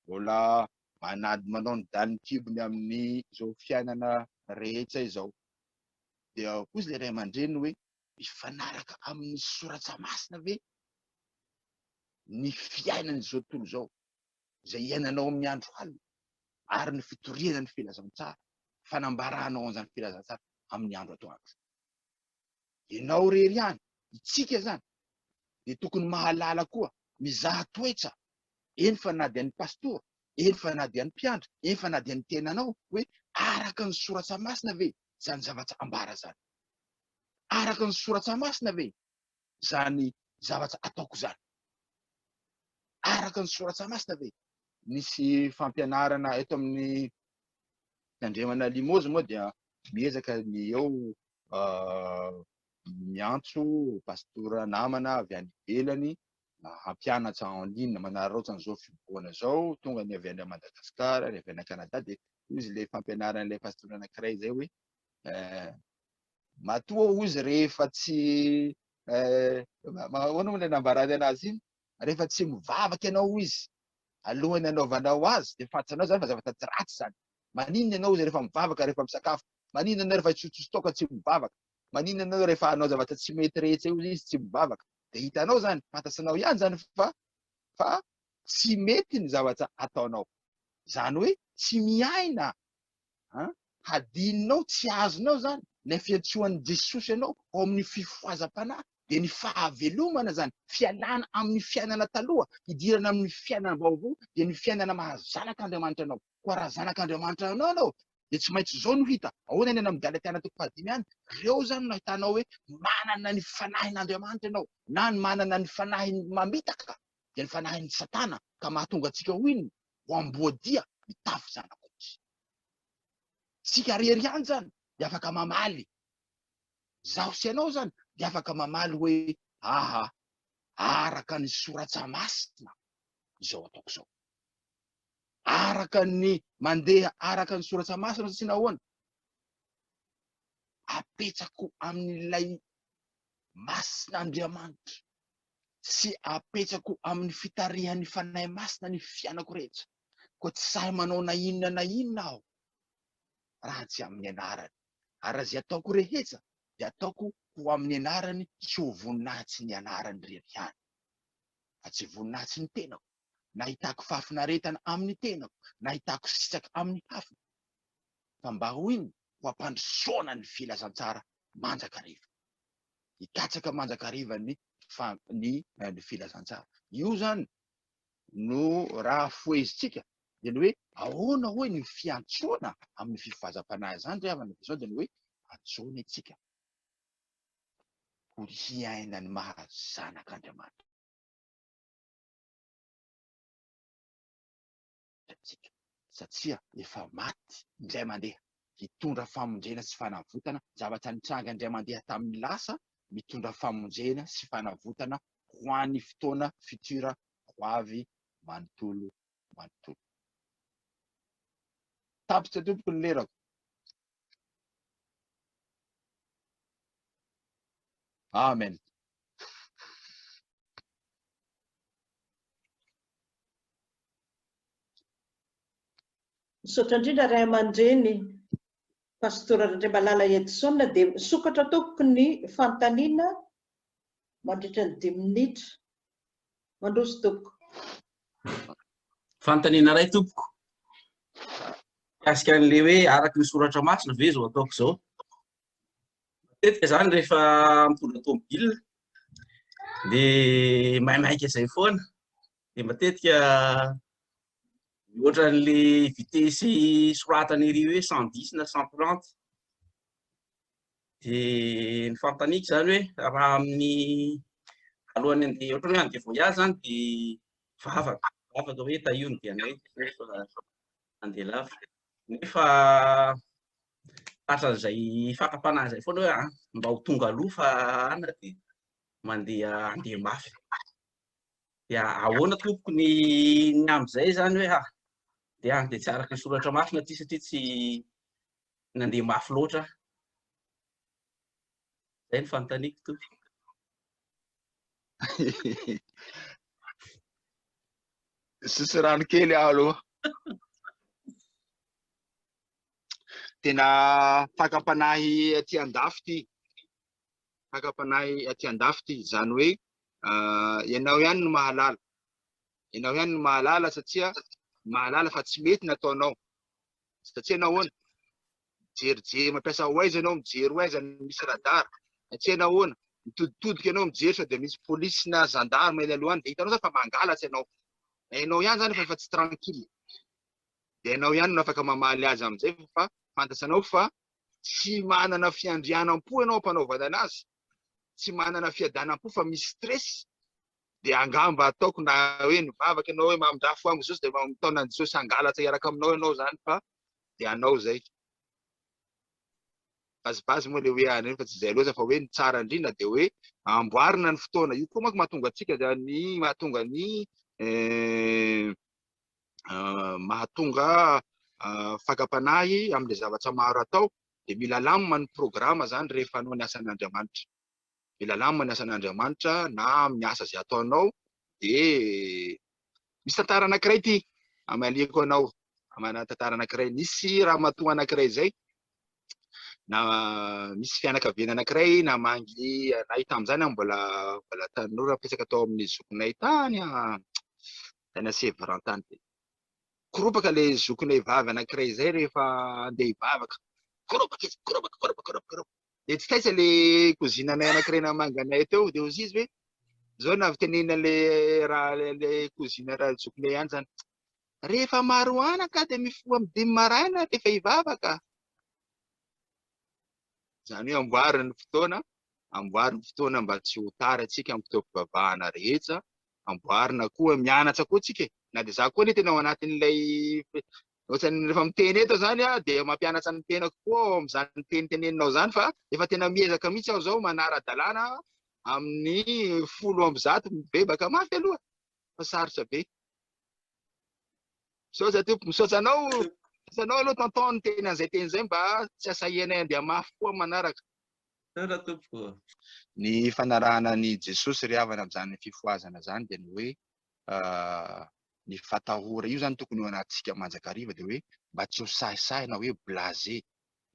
mbola manady manao ny dalin'ny kibony amin'izao fiainana rehetra izao. Dia hoy ilay ray aman-dreny hoe mifanaraka amin'ny soratra masina ve ny fiainan'izao tontolo izao izay iainanao amin'ny andro alina ary ny fitoriana ny filazantsara, fanambaranao an'izany filazantsara amin'ny andro atoandro. Ianao irery ihany, itsika izany, dia tokony mahalala koa, mizaha toetra, eny fa na dia ny pastora, eny fa na dia ny mpiandry, eny fa na dia ny tenanao, hoe araka ny soratra masina ve izany zavatra ambara izany? Araka ny soratra masina ve izany zavatra ataoko izany? Araka ny soratra masina ve? Nisy fampianarana eto amin'ny fitandremana Limoges moa dia miezaka ny eo miantso pastora namana avy any ivelany hampianatra en ligne manararaotra an'izao fibohana izao, tonga ny avy any Madagascar, ny avy any Canada dia hoy izy ilay fampianaran'ilay pastora anankiray izay hoe matoa hoy izy rehefa tsy ahoana moa ilay nambarany anazy iny rehefa tsy mivavaka ianao hoy izy alohan'ny hanaovanao azy dia fantatranao izany fa zavatra tsy ratsy izany maninona ianao izy rehefa mivavaka rehefa misakafo maninona ianao rehefa hisotrosotra toaka tsy mivavaka maninona ianao rehefa hanao zavatra tsy mety rehetra io izy tsy mivavaka dia hitanao izany fantatranao ihany izany fa fa tsy mety ny zavatra ataonao izany hoe tsy miaina An? Hadinonao, tsy azonao izany ilay fiantsoan'i Jesosy anao ao amin'ny fifohazam-panahy. Dia ny fahavelomana izany, fialana amin'ny fiainana taloha, hidirana amin'ny fiainana vaovao, dia ny fiainana maha zanak'Andriamanitra anao. Koa raha zanak'Andriamanitra anao ianao, dia tsy maintsy izao no hita. Ahoana ny any amin'ny Galatiana toko fahadimy any? Ireo izany no ahitanao hoe manana ny fanahin'Andriamanitra ianao, na ny manana ny fanahiny mamitaka, dia ny fanahin'i Satana, ka mahatonga antsika ho inona? Ho amboadia mitafy zanak'ondry. Tsika rery ihany izany dia afaka mamaly. Izaho sy ianao izany dia afaka mamaly hoe aha, araka ny soratra masina izao ataoko izao. Araka ny mandeha araka ny soratra masina satria nahoana? Apetsako amin'ilay masina Andriamanitra sy apetsako amin'ny fitarihan'ny Fanahy Masina ny fiainako rehetra. Koa tsy sahy manao na inona na inona aho raha tsy amin'ny anarany. Ary raha izay ataoko rehetra dia ataoko ho amin'ny anarany sy ho voninahitsy ny anarany irery ihany, fa tsy voninahitsy ny tenako, na hitako fahafinaretana amin'ny tenako, na hitako sitraka amin'ny hafa, fa mba ho inona? Ho ampandrosoana ny filazantsara mandrakariva. Hikatsaka mandrakariva ny ny filazantsara. Io izany no raha fohezintsika dia ny hoe ahoana hoy ny fiantsoana amin'ny fifohazam-panahy izany ry havana dia izao dia ny hoe antsoina isika ho hiaina ny maha zanak'Andriamanitra antsika satria efa maty indray mandeha hitondra famonjena sy fanavotana zavatra nitranga indray mandeha tamin'ny lasa mitondra famonjena sy fanavotana ho an'ny fotoana futur ho avy manontolo manontolo. Tapitra tompoko ny lerako. Amen. Misaotra indrindra ray aman-dreny Pastora Randriamalala Edson dia misokatra tompoko ny fanontaniana mandritra ny dimy minitra. Mandroso tompoko. Fanontaniana iray tompoko. Mikasika an'ilay hoe araka ny soratra masina ve izao ataoko izao? Matetika izany rehefa mitondra tomobile dia maimaika izay foana. Dia matetika mihoatra an'ilay vitesse soratana ery hoe 110 na 130. Dia ny fanontaniako izany hoe raha amin'ny alohan'ny handeha ohatra hoe handeha voyage izany dia vavaka, vavaka hoe tahio ny dianay nefa handeha lavitra. Nefa tratran'izay fakam-panahy izay foana hoe ah, mba ho tonga aloha fa ana dia mandeha handeha mafy. Dia ahoana tompoko ny ny amin'izay izany hoe ah, dia ah, dia tsy araka ny soratra masina ity satria tsy nandeha mafy loatra aho. Izay ny fanontaniako tompoko. Sisy rano kely aho aloha. Tena fakam-panahy aty andafy ity. Fakam-panahy aty andafy ity. Izany hoe ianao ihany no mahalala. Ianao ihany no mahalala satria mahalala fa tsy mety ny ataonao. Satria nahoana? Mijerijery mampiasa Waze ianao, mijery hoe aiza no misy radar. Satria nahoana? Mitoditodika ianao mijery sao dia misy polisy na gendarme eny aloha any dia hitanao zany fa mangalatra ianao. Na ianao ihany zany efa efa tsy tranquille. Dia ianao ihany no afaka mamaly azy amin'izay fa fantatranao fa tsy manana fiandrianam-po ianao am-panaovana anazy. Tsy manana fiadanam-po fa misy stress. Dia angamba ataoko na hoe nivavaka ianao hoe mamindrafo amiko Jesosy dia mitaona an'i Jesosy hangalatra hiaraka aminao ianao izany fa dia anao izay. Bazibazy moa ilay hoe any fa tsy izay loatra fa hoe ny tsara indrindra dia hoe amboarina ny fotoana. Io koa manko mahatonga antsika ny mahatonga ny mahatonga fakam-panahy amin'ilay zavatra maro atao dia mila lamina ny programa izany rehefa hanao ny asan'Andriamanitra. Mila lamina ny asan'Andriamanitra na amin'ny asa izay ataonao dia misy tantara anankiray ity amaliako anao amana tantara anankiray nisy ramatoa anankiray izay na misy fianakaviana anankiray namangy anay tamin'izany aho mbola mbola tanora nipetraka tao amin'ny zokinay tany tany Sevran tany dia koropaka ilay zokinay vavy anankiray izay rehefa andeha hivavaka koropaka izy koropaka koropaka koropaka koropaka. Dia tsy taitra le cousine anay anankiray namanga anay teo, dia hozy izy hoe, zao navy tenenina le raha le cousine raha zokinay ihany zany. Rehefa maro anaka dia mifoha amin'ny dimy maraina rehefa hivavaka. Izany hoe amboary ny fotoana, amboary ny fotoana mba tsy ho tara antsika amin'ny fotoam-pivavahana rehetra, amboarina koa, mianatra koa tsika e. Na dia za koa anie tena ao anatin'ilay ohatran'ny rehefa miteny eto zany aho dia mampianatra ny tenako koa ao amin'izany teny teneninao izany fa efa tena miezaka mihitsy aho izao manara-dalàna amin'ny 110 mibebaka mafy aloha fa sarotra be. Misaotra tompoko, misaotra anao, misaotra anao aloha tonton niteny an'izay teny izay mba tsy asahianay andeha mafy koa manaraka. Misaotra tompoko. Ny fanarahana an'i Jesosy ry havana amin'izany fifohazana izany dia ny hoe ny fatahora, io izany tokony ho anatintsika mandrakariva dia hoe mba tsy ho sahisahy na hoe blasé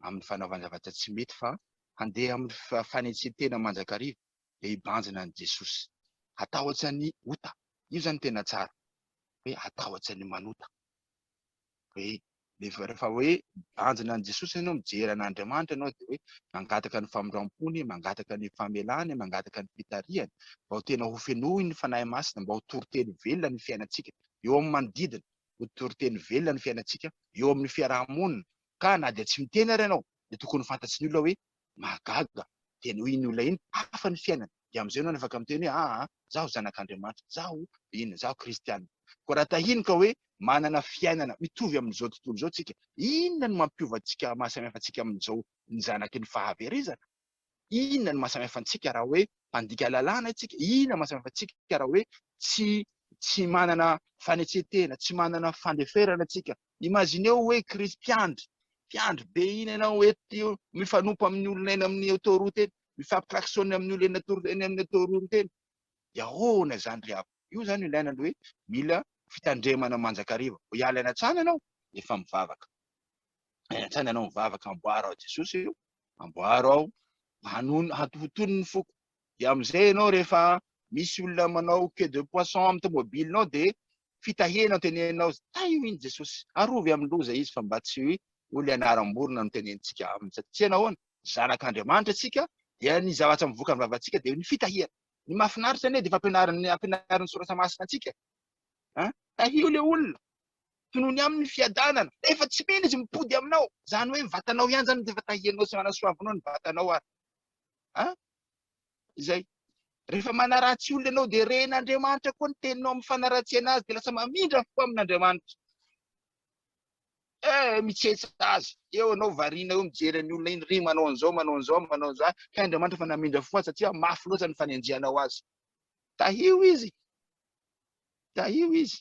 amin'ny fanaovan-javatra tsy mety fa handeha amin'ny fanetren-tena mandrakariva dia hibanjina an'i Jesosy. Hatahotra ny ota, io izany tena tsara, hoe hatahotra ny manota. Hoe rehefa hoe mibanjina an'i Jesosy ianao, mijery an'Andriamanitra ianao dia hoe mangataka ny famindram-pony, mangataka ny famelany, mangataka ny fitarihany, mba ho tena ho fenoiny ny Fanahy Masina, mba ho toriteny velona ny fiainantsika eo amin'ny manodidina, ho toriteny velona ny fiainantsika eo amin'ny fiaraha-monina, ka na dia tsy miteny ary ianao dia tokony ho fantatry ny olona hoe mahagaga, tena hoe iny olona iny hafa ny fiainany, dia amin'izay ianao no afaka miteny hoe aa zaho zanak'Andriamanitra, zaho inona, zaho kristiana. Koa raha tahiny ka hoe manana fiainana mitovy amin'izao tontolo izao tsika, inona no mampiova antsika, mahasamihafa antsika amin'izao ny zanaky ny fahaverezana? Inona no mahasamihafa antsika raha hoe mpandika lalàna isika? Inona no mahasamihafa antsika raha hoe tsy tsy manana fanetren-tena, tsy manana fandeferana tsika? Imaginez hoe crise mpiandry, mpiandry be iny ianao eto mifanompo amin'ny olona eny amin'ny autoroute eny, mifampi-klaxonner amin'ny olona eny autoroute eny amin'ny autoroute eny. Dia ahoana izany ry havana? Io izany ilaina ny hoe mila fitandremana mandrakariva. Hiala any an-trano ianao, efa mivavaka. Any an-trano ianao mivavaka, amboaro aho Jesosy io, amboaro aho, hanono, hatohotony ny foko. Dia amin'izay ianao rehefa misy olona manao queue de poisson amin'ny tomobilinao dia fitahiana no teneninao azy, tahio iny Jesosy, arovy amin'ny loza izy fa mba tsy ho ilay anaram-borona no tenenintsika aminy satria nahoana? Zanak'Andriamanitra isika dia ny zavatra mivoaka ny vavantsika dia ny fitahiana. Ny mahafinaritra anie dia efa ampianarin'ny ampianarin'ny soratra masina antsika. Hein? Tahio ilay olona. Tonony aminy ny fiadanana. Efa tsy mino izy mipody aminao. Izany hoe ny vatanao ihany izany no efa tahianao sy manasoavinao ny vatanao ary. Hein? Izay. Rehefa manaratsy olona ianao dia ren'Andriamanitra koa ny teninao amin'ny fanaratsiana azy dia lasa mamindra fo amin'Andriamanitra. Eh, mitsetsa azy. Eo ianao variana eo mijery ny olona iny, ry manao an'izao, manao an'izao, manao an'izao. Ka Andriamanitra efa namindra fo azy satria mafy loatra ny fanenjehanao azy. Tahio izy. Tahio izy.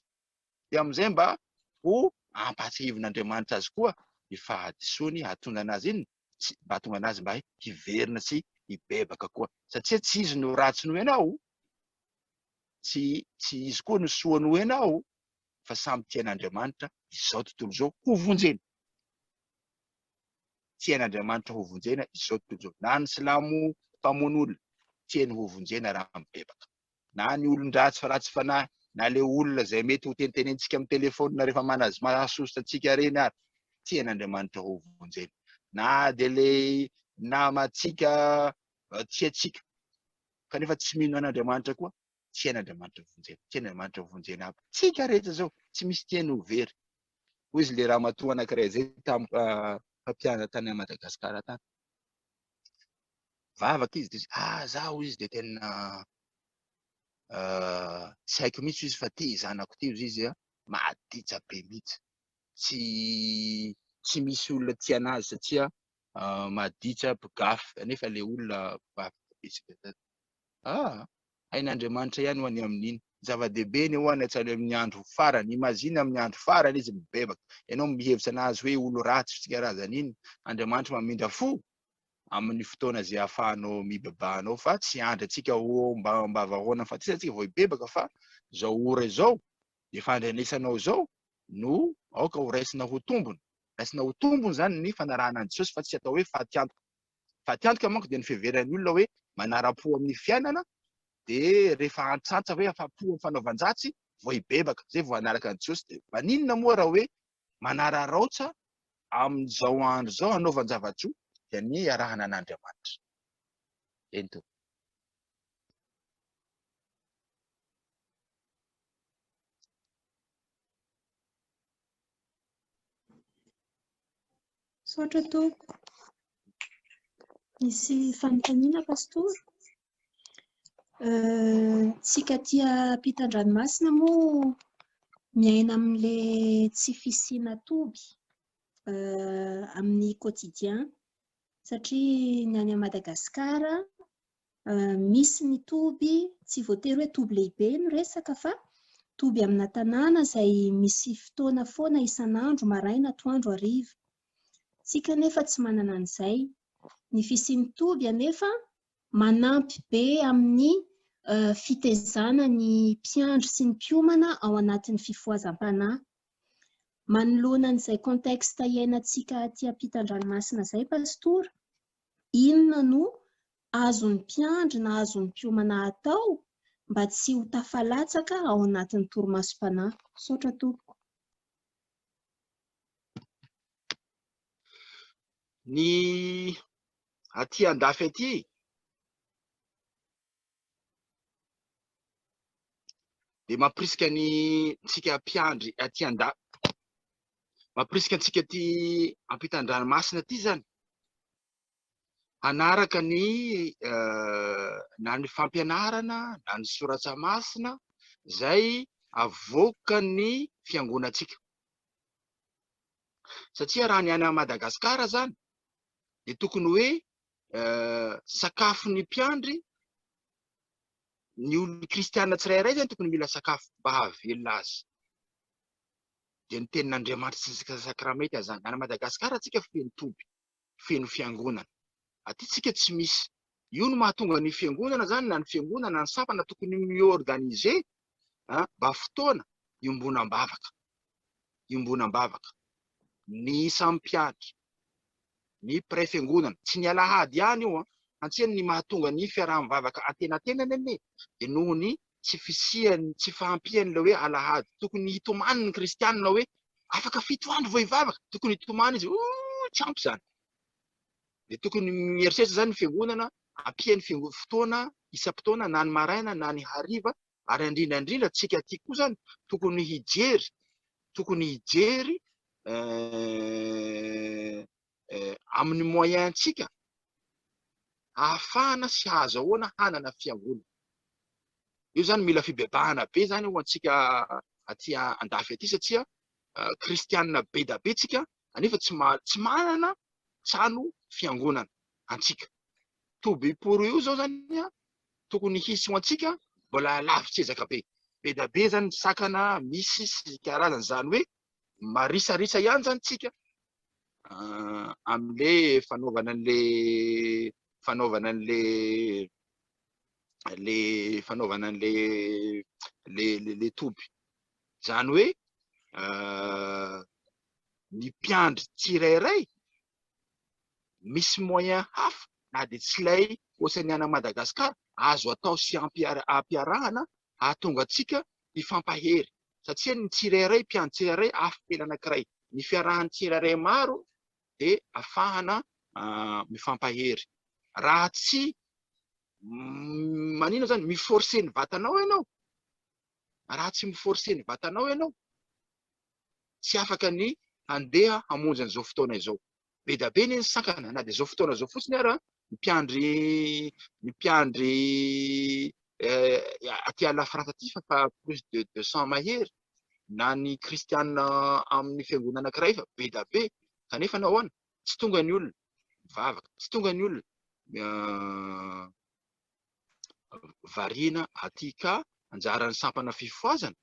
Dia amin'izay mba ho ampahatsiahivin'Andriamanitra azy koa ny fahadisoany hahatonga an'azy inona? Tsy, mba hahatonga an'azy mba hiverina sy hibebaka koa. Satria tsy izy no ratsy noho ianao, tsy, tsy izy koa no soa noho ianao, fa samy tian'Andriamanitra izao tontolo izao ho vonjena. Tian'Andriamanitra ho vonjena izao tontolo izao. Na ny silamo mpamono olona, tiany ho vonjena raha mibebaka. Na ny olon-dratsy ratsy fanahy, na ilay olona izay mety ho tenitenentsika amin'ny telefaonina rehefa manasosotra antsika ireny ary, tian'Andriamanitra ho vonjena. Na dia ilay namantsika tiantsika kanefa tsy mino an'Andriamanitra koa, tian'Andriamanitra ho vonjena. Tian'Andriamanitra ho vonjena aby. Tsika rehetra izao, tsy misy tiany ho very. Hoy izy ilay ramatoa anankiray izay tamin'ny mpampianatra tany Madagasikara tany. Vavaka izy dia ah zaho izy dia tena tsy haiko mihitsy izy fa ty zanako ty izy maditsa be mihitsy. Tsy tsy misy olona tia anazy satria maditsa mpigafy nefa ilay olona mpivavaka be sy Ah, hain'Andriamanitra ihany ho any amin'iny. Zava-dehibe ny ho any hatrany amin'ny andro farany. Imagine amin'ny andro farany izy mibebaka. Ianao mihevitra anazy hoe olo ratsy sy karazany iny. Andriamanitra mamindra fo amin'ny fotoana izay ahafahanao mibebahanao fa tsy hiandry antsika ho ambavahaona fahatisa antsika vao hibebaka fa izao ora izao efa andrenesanao izao no aoka ho raisina ho tombony. Raisina ho tombony izany ny fanarahana an'i Jesosy fa tsy atao hoe fatiantoka. Fatiantoka manko dia ny fiheveran'ny olona hoe manara-po amin'ny fiainana dia rehefa antsantsa hoe afa-po amin'ny fanaovan-dratsy vao hibebaka, izay vao hanaraka an'i Jesosy. Dia maninona moa raha hoe manararaotra amin'izao andro izao hanaovan-java-tsoa? dia ny iarahana an'Andriamanitra. Eny tompoko. Misaotra tompoko. Misy fanontaniana pastora? Tsika aty ampitan-dranomasina moa miaina amin'ilay tsy fisiana toby amin'ny quotidien satria ny any Madagasikara misy ny toby, tsy voatery hoe toby lehibe no resaka fa toby amina tanàna izay misy fotoana foana isan'andro, maraina, atoandro, hariva. Tsika anefa tsy manana an'izay. Ny fisian'ny toby anefa manampy be amin'ny fitezana ny mpiandry sy ny mpiomana ao anatin'ny fifohazam-panahy. Manoloana an'izay contexte iainantsika aty ampitan-dranomasina izay Pastora, inona no azon'ny mpiandry na azon'ny mpiomana atao mba tsy ho tafalatsaka ao anatin'ny torimasom-panahy? Misaotra tompoko. Ny aty andafy aty dia mampirisika ny tsika mpiandry aty andafy, mampirisika antsika aty ampitan-dranomasina aty izany hanaraka ny na ny fampianarana na ny soratra masina izay avoakan'ny fiangonantsika. Satria raha ny any Madagasikara izany dia tokony hoe sakafon'ny mpiandry ny olona kristiana tsirairay izany tokony mila sakafo mba hahavelona azy. Dia ny tenin'Andriamanitra sy ny sakramenta izany. Any Madagasikara tsika feno toby, feno fiangonana. Aty tsika tsy misy. Io no mahatonga ny fiangonana izany na ny fiangonana na ny sampana tokony mi-organiser mba fotoana iombonam-bavaka. Iombonam-bavaka. Ny samy mpiandry, ny mpiray fiangonana, tsy ny alahady ihany io an, antsena ny mahatonga ny fiaraha-mivavaka antenatenany anie dia noho ny tsy fisian'ny, tsy fahampian'ilay hoe alahady. Tokony hitomany ny kristianina hoe afaka fito andro vao hivavaka, tokony hitomany izy, ooh tsy ampy izany. Dia tokony mieritreritra izany ny fiangonana, ampiany fotoana isam-potoana na ny maraina na ny hariva ary indrindra indrindra tsika aty koa izany tokony hijery, tokony hijery amin'ny moyen-tsika ahafahana sy hahazahoana hanana fiangonana. Io izany mila fibebahana be izany ho antsika aty andafy aty satria kristianina be da be tsika anefa tsy tsy manana trano fiangonana antsika. Toby poro io zao zany tokony hisy ho antsika mbola lavits'ezaka be. Be da be zany ny sakana misy sy karazany zany hoe marisarisa ihany zany tsika amle fanaovana an'le fanaovana an'le le fanaovana an'le le le toby. Zany hoe ny mpiandry tsirairay misy moyen hafa na dia tsy ilay ohatran'ny any Madagascar azo atao sy ampiarahana hahatonga antsika hifampahery satria ny tsirairay mpiandry tsirairay afo kely anankiray ny fiarahan'ny tsirairay maro dia afahana mifampahery raha tsy manina zany mi-forcer ny vatanao ianao raha tsy mi-forcer ny vatanao ianao tsy afaka ny handeha hamonjy an'izao fotoana izao. Be dia be anie ny sakana na dia izao fotoana izao fotsiny ara ny mpiandry ny mpiandry aty à la Frantsa aty fa fa plus de 200 mahery na ny kristiana amin'ny fiangonana anankiray fa be dia be kanefa nahoana tsy tonga ny olona mivavaka, tsy tonga ny olona variana aty ka anjaran'ny sampana fifohazana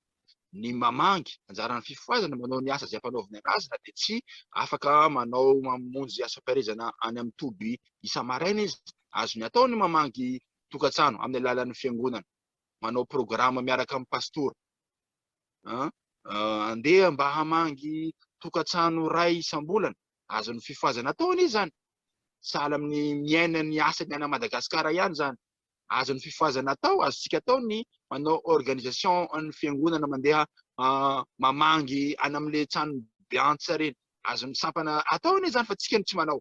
ny mamangy, anjaran'ny fifohazana manao ny asa izay ampanaoviny anazy na dia tsy afaka manao mamonjy asam-piarezana any amin'ny toby isa-maraina izy. Azony atao ny mamangy tokantrano amin'ny alalan'ny fiangonana, manao programa miaraka amin'ny pastora. Andeha mba hamangy tokantrano iray isam-bolana. Azon'ny fifohazana atao anie izany. Sahala amin'ny miaina ny asany any Madagasikara ihany izany. Azon'ny fifohazana atao, azontsika atao ny manao organisation an'ny fiangonana mandeha mamangy any amin'ilay trano beantsa ireny. Azon'ny sampana atao anie izany fa tsika no tsy manao.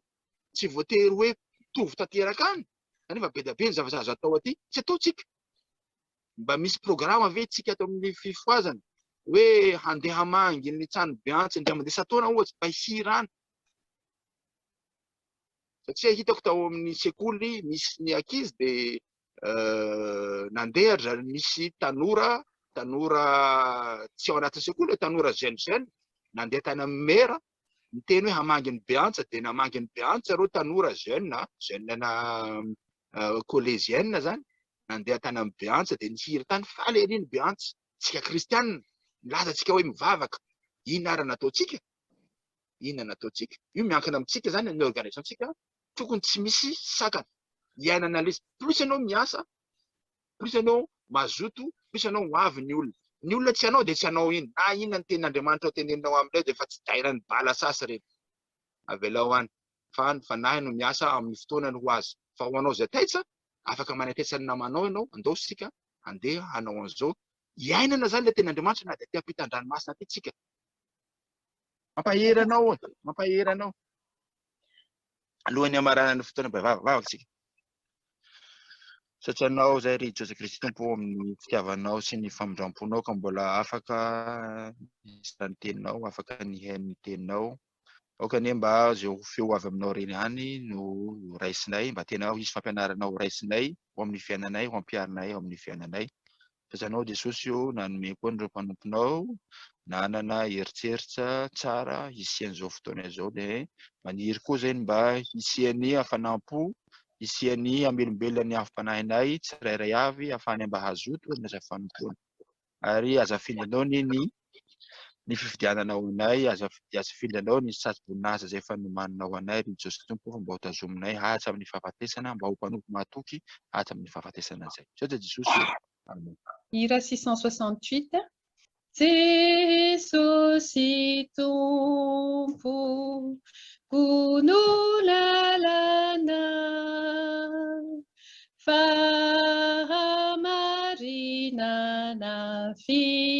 Tsy voatery hoe mitovy tanteraka any, kanefa be dia be ny zavatra azo atao aty, tsy ataontsika. Mba misy programa ve tsika ato amin'ny fifohazana hoe handeha hamangy ny trano be antsy indray mandeha isan-taona ohatsy mba hihira any? Satria hitako tao amin'ny sekoly misy ny ankizy dia nandeha ry zareo misy tanora tanora tsy ao anatin'ny sekoly tanora jeune jeune nandeha tany amin'ny mera niteny hoe hamangy ny Beantsa dia namangy ny Beantsa ireo tanora jeune jeune na collégienne zany nandeha tany amin'ny Beantsa dia nihira tany faly ery ny Beantsa tsika kristianina milaza tsika hoe mivavaka inona ary nataontsika inona nataontsika io miankina amintsika zany ny organisation tsika tokony tsy misy sakana iainana ilay izy plus ianao miasa plus ianao mazoto plus ianao ho avy ny olona ny olona tsy anao dia tsy anao iny na inona ny tenin'Andriamanitra ho teneninao amin'ilay dia efa tsy dairan'ny bala sasy ireny avelao any fa ny fanahy no miasa amin'ny fotoanany ho azy fa ho anao izay taitsa afaka manaitaitsa ny namanao ianao andao isika handeha hanao an'izao iainana izany ilay tenin'Andriamanitra na dia aty ampitan-dranomasina aty tsika mampahery anao mampahery anao Alohan'ny hamaranana ny fotoana vavaka isika. Misaotra anao izay ry Jesoa Kristy Tompo amin'ny fitiavanao sy ny famindram-ponao ka mbola afaka nizara ny teninao, afaka nihaino ny teninao. Aoka anie mba izay ho feo avy aminao ireny ihany no raisinay, mba tena hisy fampianarana ho raisinay ho amin'ny fiainanay, ho ampiharinay ao amin'ny fiainanay. Misaotra anao Jesosy ô nanome koa an'ireo mpanomponao nanana eritreritra tsara hisian'izao fotoana izao dia maniry koa izay ny mba hisian'ny hafanam-po, hisian'ny hamelombelona ny afom-panahinay tsirairay avy ahafahanay mba hazoto amin'ny asa fanompoana. Ary aza afindranao anie ny ny fifidianana ho anay, aza afindranao ny satroboninahitra izay efa nomaninao ho anay ry Jesosy Tompo fa mba ho tazominay hatramin'ny fahafatesana, mba ho mpanompo mahatoky hatramin'ny fahafatesana izay. Misaotra Jesosy ô. Amen. Hira 668 Jesosy Tompo ko no lalana fahamarinana fiainana.